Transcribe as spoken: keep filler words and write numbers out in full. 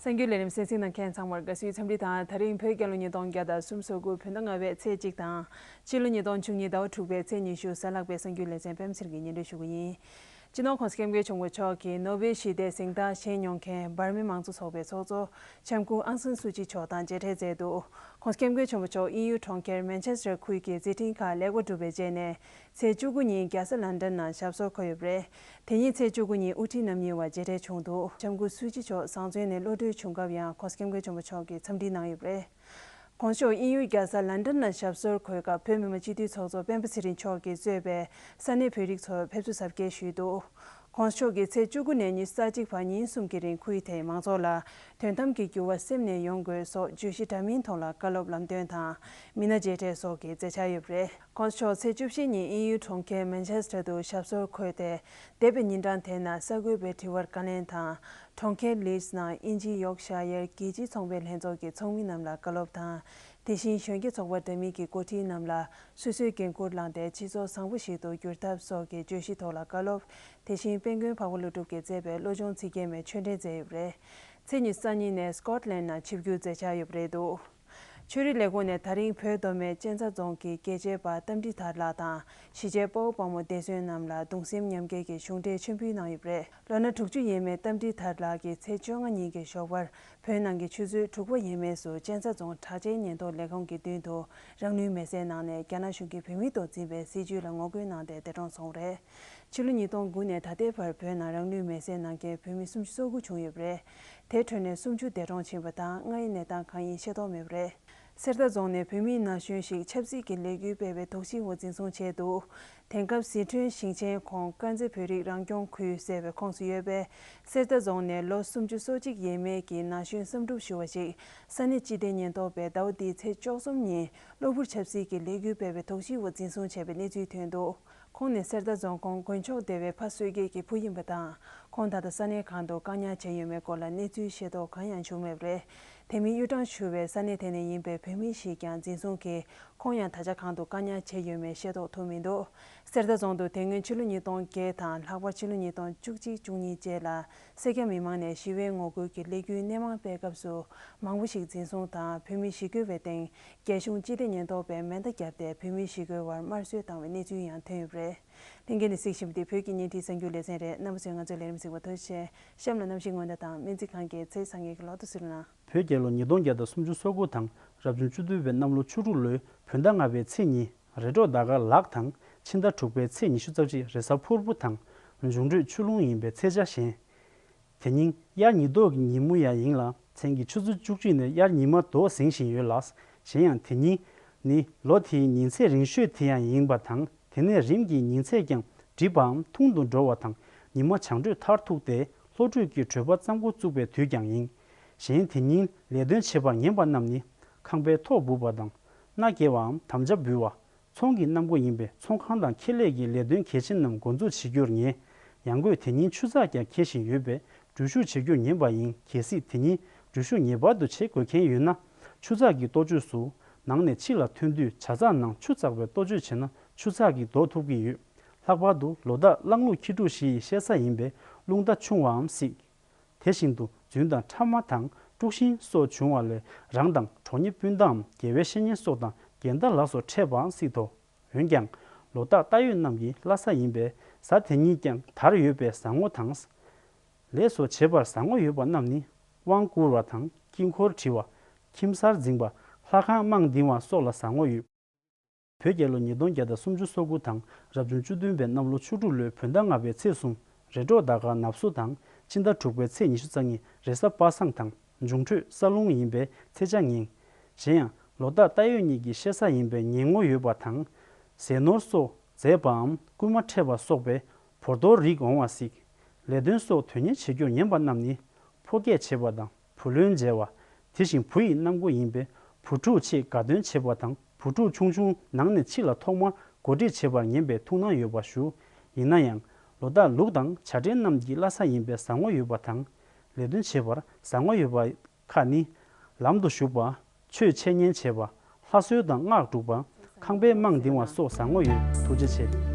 གསར་འགྱུར་ལས་རིམ་གསན་གཟིགས་གནང་མཁན་ཚང་མར་དགའ་བསུའི་འཚམས་འདྲི་དང་། ད་རིང་བོད་རྒྱལ་ལོ་ཉིས་སྟོང་བརྒྱ་དང་སུམ་ཅུ་སོ་དགུ་བོད་ཟླ་ལྔ་པའི་ཚེས་གཅིག་དང་། ཕྱི་ལོ་ཉིས་སྟོང་བཅུ་གཉིས་ཟླ་བ་དྲུག་པའི་ཚེས་ཉི་ཤུ་གཟའ་ལྷག་པའི་གསར་འགྱུར་ལེ་ཚན་པད་མ་ཚེ་རིང་གིས་སྙན་སྒྲོན་ཞུ་གི་ཡིན། སྤྱི་ནོར་༸གོང་ས་༸སྐྱབས་མགོན་ཆེན་པོ་མཆོག་གིས་ནོ་བེལ་ཞི་བདེའི་གཟེངས་རྟགས་བཞེས་མྱོང་མཁན་འབར་མའི་མང་གཙོ་ཚོགས་པའི་ཚོགས་གཙོ་ལྕམ་སྐུ་ཨང་སན་སུའུ་ཅི་མཆོག་དང་མཇལ་འཕྲད་མཛད་འདུག ༸གོང་ས་༸སྐྱབས་མགོན་ཆེན་པོ་མཆོག་དབྱིན་ཡུལ་གྲོང་ཁྱེར་མན་ཆེ་སི་ཊར་ཁུལ་གྱི་མཛད་འཕྲིན་ཁག་ལེགས་པར་གྲུབ་པའི་རྗེས་ནས། ཚེས་བཅུ་དགུ་ཉིན་རྒྱལ་ས་ལན་ཌན་ནང་ཞབས་སོར་འཁོད་ཡོད་པ་རེད། དེ་ཉིན་ཚེས་བཅུ་དགུ་ཉིན་དབུ་ཁྲིད་རྣམ་གཉིས་བར་མཇལ་འཕྲད་བྱུང་འདུག་ལྕམ་སྐུ་སུའུ་ཅི་མཆོག་བཟང་བཙོན་ནས་གློད་གྲོལ་བྱུང་སྐབས་ཡང་༸གོང་ས་༸སྐྱབས་མགོན་ཆེན་པོ་མཆོག་གིས་འཚམས་འདྲི་གནང་ཡོད་པ་རེད། ༸གོང་ས་མཆོག་དབྱིན་ཡུལ་རྒྱལ་ས་ལན་ཌན་ནང་ཞབས་སོར་འཁོད་སྐབས་བོད་མི་མང་སྤྱི་འཐུས་ཚོགས་གཙོ་སྤེན་པ་ཚེ་རིང་མཆོག་གིས་གཙོས་པའི་ས་གནས་བོད་རིགས་ཚོར་ཕེབས་བསུ་གཟབ་རྒྱས་ཞུས་འདུག ༸གོང་ས་མཆོག་གིས་ཚེས་བཅུ་དགུ་ནས་ཉི་ཤུ་རྩ་གཅིག་བར་ཉིན་གསུམ་གྱི་རིང་ཁུལ་དེའི་མང་ཚོགས་ལ་དོན་དམ་གྱི་འགྱུར་བ་སེམས་ནས་ཡོང་དགོས་སོགས་བརྗོད་གཞི་འདྲ་མིན་ཐོག་ལ་བཀའ་སློབ་ལམ་སྟོན་དང་། མི་སྣ་མཇལ་འཕྲད་སོགས་ཀྱི་མཛད་འཆར་ཡོད་པ་རེད། ༸གོང་ས་མཆོག་ཚེས་བཅུ་བཞི་ཉིན་དབྱིན་ཡུལ་གྲོང་ཁྱེར་མན་ཆེ་སི་ཊར་དུ་ཞབས་སོར་འཁོད་དེ། འདས་པའི་ཉིན་གྲངས་དེ་ནང་གསར་འགོད་པའི་དྲི་བར་བཀའ་ལན་དང་། གྲོང་ཁྱེར་ལིཌ་སི་ནང་དབྱིན་ཇི་ཡོག་ཤ་ཡར་རྒྱལ་སྤྱིའི་ཚོང་པའི་ལྷན་ཚོགས་ཀྱི་ཚོགས་མི་རྣམས་ལ་བཀའ་སློབ་དང་། དེ་བཞིན་གཞོན་སྐྱེས་ཚོགས་པ་འདྲ་མིན་གྱི་འགོ་ཁྲིད་རྣམས་ལ་སོ་སོའི་འགན་འཁུར་བླངས་ཏེ་སྤྱི་ཚོགས་བཟང་པོ་ཞིག་ཏུ་བསྒྱུར་ཐབས་སོགས་ཀྱི་བརྗོད་གཞི་ཐོག་ལ་བཀའ་སློབ། དེ་བཞིན་དཔལ་མགོན་འཕགས་པ་ཀླུ་སྒྲུབ་ཀྱི་མཛད་པའི་བློ་སྦྱོང་ཚིག་བརྒྱད་མའི་ཆོས་འབྲེལ་མཛད་ཡོད་པ་རེད། ཚེས་ཉི་ཤུ་རྩ་གཉིས་ནས་སི་ཀོཊ་ལན་ནང་ཆིབས་བསྒྱུར་མཛད་འཆར་ཡོད་པ་རེད་འདུག་ཆོས་རིག་ལས་ཁུངས་ནས་ད་རིང་བོད་མདོ་སྨད་གཅན་ཚ་རྫོང་གི་རྒྱལ་གཅེས་པ་རྟ་མགྲིན་ཐར་ལགས་དང་། གཞིས་བྱེས་དཔའ་བོ་དཔའ་མོ་བདེ་སྲུང་རྣམས་ལ་གདུང་སེམས་མཉམ་སྐྱེད་ཀྱི་གཞུང་འབྲེལ་མཆོད་འབུལ་གནང་ཡོད་པ་རེད། ལོ་ན་དྲུག་ཅུ་ཡས་མས་རྟ་མགྲིན་ཐར་ལགས་ཀྱིས་ཚེས་བཅོ་ལྔ་ཉིན་གྱི་ཞོགས་པར་བོད་ནང་གི་ཆུ་ཚོད་དྲུག་པ་ཡས་མས་སུ་གཅན་ཚ་རྫོང་དྲག་ཆས་ཉེན་རྟོག་ལས་ཁུངས་ཀྱི་མདུན་དུ་རང་ལུས་མེར་སྲེག་གནང་ནས། རྒྱ་ནག་གཞུང་གིས་བོད་མིའི་ཐོག་འཛིན་པའི་སྲིད་བྱུས་ལ་ངོ་རྒོལ་གནང་སྟེ་འདས་གྲོངས་སོང་བ་རེད། ཕྱི་ལོ་ཉིས་སྟོང་དགུ་ནས་ད་ལྟའི་བར་བོད་ནང་རང་ལུས་མེར་སྲེག་གནང་མཁན་བོད་མི་སུམ་ཅུ་སོ་དགུ་བྱུང་ཡོད་པ་རེད། དེའི་ཁྲོད་ནས་སུམ་ཅུ་འདས་གྲོངས་ཕྱིན་པ་དང་། ལྔ་ཡི་གནས་སྟངས་གང་ཡིན་ཤེས་རྟོགས་མེད་པ་རེད། གསེར་རྟ་རྫོང་ནས་བོད་མི་ན་གཞོན་ཞིག་ཆབ་སྲིད་ཀྱི་ལས་འགུལ་སྤེལ་བའི་དོགས་གཞིའི་འོག་འཛིན་བཟུང་བྱས་འདུག་དེང་སྐབས་ཟི་ཁྲོན་ཞིང་ཆེན་ཁོངས་དཀར་མཛེས་བོད་རིགས་རང་སྐྱོང་ཁུལ་ཟེར་བའི་ཁོངས་སུ་ཡོད་པའི་གསེར་རྟ་རྫོང་ནས་ལོ་སུམ་ཅུ་སོ་གཅིག་ཡས་མས་ཀྱི་ན་གཞོན་བསམ་གྲུབ་ཞུ་བ་ཞིག་ས་གནས་སྤྱི་བདེ་ཉེན་རྟོག་པས་ཟླ་བ་འདིའི་ཚེས་བཅུ་གསུམ་ཉིན་གློ་བུར་ཆབ་སྲིད་ཀྱི་ལས་འགུལ་སྤེལ་བའི་དོགས་གཞིའི་འོག་འཛིན་བཟུང་བྱས་པའི་གནས་ཚུལ་ཐོན་འདུག་ཁོང་ནི་གསེར་རྟ་རྫོང་ཁོངས་དགོན་ཕྱོགས་སྡེ་བའི་ཕ་བསོད་རྒྱལ་གྱི་བུ་ཡིན་པ་དང་། ཁོང་ད་ལྟ་ས་གནས་གང་དུ་བཀག་ཉར་བྱས་ཡོད་མེད་སྐོར་ལ་གནས་ཚུལ་ཤེས་རྟོགས་གང་ཡང་བྱུང་མེད་པ་རེད། དེ་མིན་གཡུ་ཊང་ཞུ་བའི་ས་གནས་དེ་ནས་ཡིན་པའི་བོད་མི་ཞིག་ཀྱང་འཛིན་བཟུང་གིས་ཁོང་ཡང་ད་ཆ་གང་དུ་བཀག་ཉར་བྱས་ཡོད་མེད་ཤེས་རྟོགས་ཐུབ་མི་འདུག་གསེར་རྟ་རྫོང་དུ་དེ་སྔོན་ཕྱི་ལོ་ཉིས་སྟོང་བརྒྱད་དང་། ལྷག་པར་ཕྱི་ལོ་ཉིས་སྟོང་བཅུ་གཅིག་བཅུ་གཉིས་བཅས་ལ་སེར་སྐྱ་མི་མང་ནས་ཞི་བའི་ངོ་རྒོལ་གྱི་ལས་འགུལ་སྣེ་མང་སྤེལ་སྐབས་སུ་མང་པོ་ཞིག་འཛིན་བཟུང་དང་། བོད་མི་ཞི་རྒོལ་བའི་སྟེང་རྒྱ་གཞུང་སྤྱི་བདེ་ཉེན་རྟོག་པས་མེ་མདའ་བརྒྱབ་སྟེ་བོད་མི་ཞི་རྒོལ་བར་དམར་གསོད་བཏང་བའི་གནས་ཚུལ་ཡང་ཐོན་ཡོད་པ་རེད། ལྷན་རྒྱས་ནས་གཟིགས་བཞིན་པ་འདི་བོད་ཀྱི་བརྙན་འཕྲིན་གསར་འགྱུར་ལེ་ཚན་རེད། རྣམ་པ་ཚོས་ང་ཚོའི་ལས་རིམ་གཟིགས་པར་ཐུགས་རྗེ་ཆེ། གཤམ་ལ་གནམ་གཤིས་སྔོན་བརྡ་དང་སྨན་རྩིས་ཁང་གི་ཚེས་བཟང་ངན་གྱི་ལོ་ཐོ་གཟིགས་རོགས་གནང་། བོད་རྒྱལ་ལོ་ཉིས་སྟོང་བརྒྱ་དང་སུམ་ཅུ་སོ་དགུ་དང་རབ་བྱུང་བཅུ་བདུན་པའི་གནམ་ལོ་ཆུ་འབྲུག་ལོའི་བོད་ཟླ་ལྔ་པའི་ཚེས་གཉིས་རེ་དྲོ་ཟླ་སྐར་ལག་དང་། ཕྱི་ཟླ་དྲུག་པའི་ཚེས་ཉི་ཤུ་རྩ་གཅིག་རེས་གཟའ་ཕུར་བུ་དང་འབྱུང་འཕྲོད་ཆུ་རླུང་ཡིན་པའི་ཚེས་ཆ་གཞན། དེ་ཉིན་དབྱར་ཉི་ལྡོག་གི་ཉིན་མོ་ཡང་ཡིན་ལ། མཚན་གྱི་ཆུ་ཚོད་བཅུ་གཅིག་ནས་དབྱར་ཉི་མ་ལྡོག་ཟིན་བཞིན་ཡོད་ལ། གཞན་ཡང་དེ་ཉིན་ནི་ལོ་དེའི་ཉིན་ཚད་རིང་ཤོས་དེ་ཡང་ཡིན་པ་དང་། དེ་ནས་རིམ་གྱིས་ཉིན་ཚད་ཀྱང་འགྲིབ་པའམ་ཐུང་དུ་འགྲོ་བ་དང་། ཉི་མ་བྱང་དྲོད་མཐར་ཐུག་སྟེ་ལྷོ་དྲོད་ཀྱི་དྲོད་འབར་རྩ་འགོ་བཙུགས་པའི་དུས་ཀྱང་ཡིན། གཞན་དེ་ཉིན་ལས་དོན་བྱེད་པར་ཉན་པ་རྣམས་ནི་ཁང་པའི་ཐོག་སྦུབ་པ་དང་། མནའ་སྐྱེལ་བའམ་དམ་བཅའ་འབུལ་བ། ཚོང་གི་གནམ་སྒོ་ཡིན་པས་ཚོང་ཁང་དང་ཁེ་ལས་ཀྱི་ལས་དོན་གལ་ཆེ་རྣམས་འགོ་འཛུགས་བྱེད་རྒྱུར་ཉེ། ཡང་སྒོས་དེ་ཉིན་ཆུ་ཚགས་ཀྱང་འཁེལ་བཞིན་ཡོད་པས་འགྲུལ་བཞུད་བྱེད་རྒྱུར་ཉན་པ་ཡིན། གལ་སྲིད་དེ་ཉིན་འགྲུལ་བཞུད་ངེས་པར་དུ་བྱེད་དགོས་མཁན་ཡོད་ན། ཆུ་ཚགས་ཀྱི་ལྟོ་བཅོས་སུ་ནང་ནས་ཕྱི་ལ་ཐོན་དུས་ཇ་ཚགས་ནང་ཆུ་བཙགས་པའི་ལྟོ་བཅོས་བྱས་ན་ཆུ་ཚགས་ཀྱིས་ལྡོག་ཐུབ་ཀྱི་ཡོད། ལྷག་པར་དུ་ལོ་རྟགས་གླང་ལུག་ཁྱི་ཕྲུག་བཞི་ཡི་བཤད་ས་ཡིན་པས་རླུང་རྟ་ཆུང་བའམ་སྲིད། དེ་བཞིན་དུ་རྫུན་དང་ཕྲ་མ་དང་དཀྲུག་ཤིང་སོགས་བྱུང་བ་ལས་རང་དང་གྲོགས་ཉེ་སྤུན་ཟླའམ་དགེ་བའི་བཤེས་གཉེན་སོགས་དང་རྒན་དར་ལ་སོགས་འཕྲད་པའང་སྲིད་དོ། འོན་ཀྱང་ལོ་རྟགས་རྟ་ཡོས་རྣམས་ཀྱི་བླ་གཟའ་ཡིན་པས་གཟའ་དེ་ཉིད་ཀྱང་དར་ཡོད་པས་བཟང་ངོ་དང་། ལས་སོགས་བྱེད་པར་བཟང་ངོ་ཡོད་པ་རྣམས་ནི་དབང་བསྐུར་བ་དང་དཀྱིལ་འཁོར་བྲི་བ། ཁྱིམ་གསར་འཛིན་པ། ལྷ་ཁང་རྨང་འདིང་བ་སོགས་ལ་བཟང་ངོ་ཡོད། བོད་རྒྱལ་ལོ་ཉིས་སྟོང་བརྒྱ་དང་སུམ་ཅུ་སོ་དགུ་དང་རབ་བྱུང་བཅུ་བདུན་པའི་གནམ་ལོ་ཆུ་འབྲུག་ལོའི་བོད་ཟླ་ལྔ་པའི་ཚེས་གསུམ་རེ་དྲོ་ཟླ་སྐར་ནབ་སོ་དང་ཕྱི་ཟླ་དྲུག་པའི་ཚེས་ཉི་ཤུ་རྩ་གཉིས་རེས་གཟའ་པ་སངས་དང་འབྱུང་འཕྲོད་ས་རླུང་ཡིན་པས་ཚེས་ཆ་ངན། གཞན་ཡང་ལོ་རྟགས་རྟ་ཡོས་གཉིས་ཀྱི་བཤད་ས་ཡིན་པས་ཉེ་ངོ་ཡོད་པ་དང་། ཟས་ནོར་སོགས་མཛེས་པའམ་རྐུན་མ་འཕྲད་པ་སོགས་པའི་བོར་དོར་རིགས་འོང་བ་སྲིད། ལས་དོན་སོགས་དོན་གཉེར་བྱེད་རྒྱུར་ཉན་པ་རྣམས་ནི་ཕོ་སྐྱེས་བྱེད་པ་དང་བུ་ལོན་འཇལ་བ། དེ་བཞིན་བུ་ཡི་གནམ་སྒོ་ཡིན་པས་བུ་ཕྲུག་ཆེད་དགའ་སྟོན་བྱེད་པ་དང་བུ་ཕྲུག་ཆུང་ཆུང་ནང་ནས་ཕྱི་ལ་ཐོག་མར་གོ་སྒྲིག་བྱེད་པར་ཉན་པའི་ཐུགས་སྣང་ཡོད་པ་ཞུ། ཡིན་ན་ཡང་ལོ་རྟགས་ལུག་དང་བྱ་སྤྲེལ་རྣམས་ཀྱི་བླ་གཟའ་ཡིན་པས་བཟང་ངོ་ཡོད་པ་དང་། ལས་དོན་བྱེད་པར་བཟང་ངོ་ཡོད་པ་ཁག་ནི། ལམ་དུ་ཞུགས་པ། ཆོས་འཆད་ཉན་བྱེད་པ། ལྷ་གསོལ་དང་སྔགས་སྒྲུག་པ། ཁང་པའི་རྨང་འདིང་བ་སོགས་བཟང་ངོ་ཡོད། ཐུགས་རྗེ་ཆེ།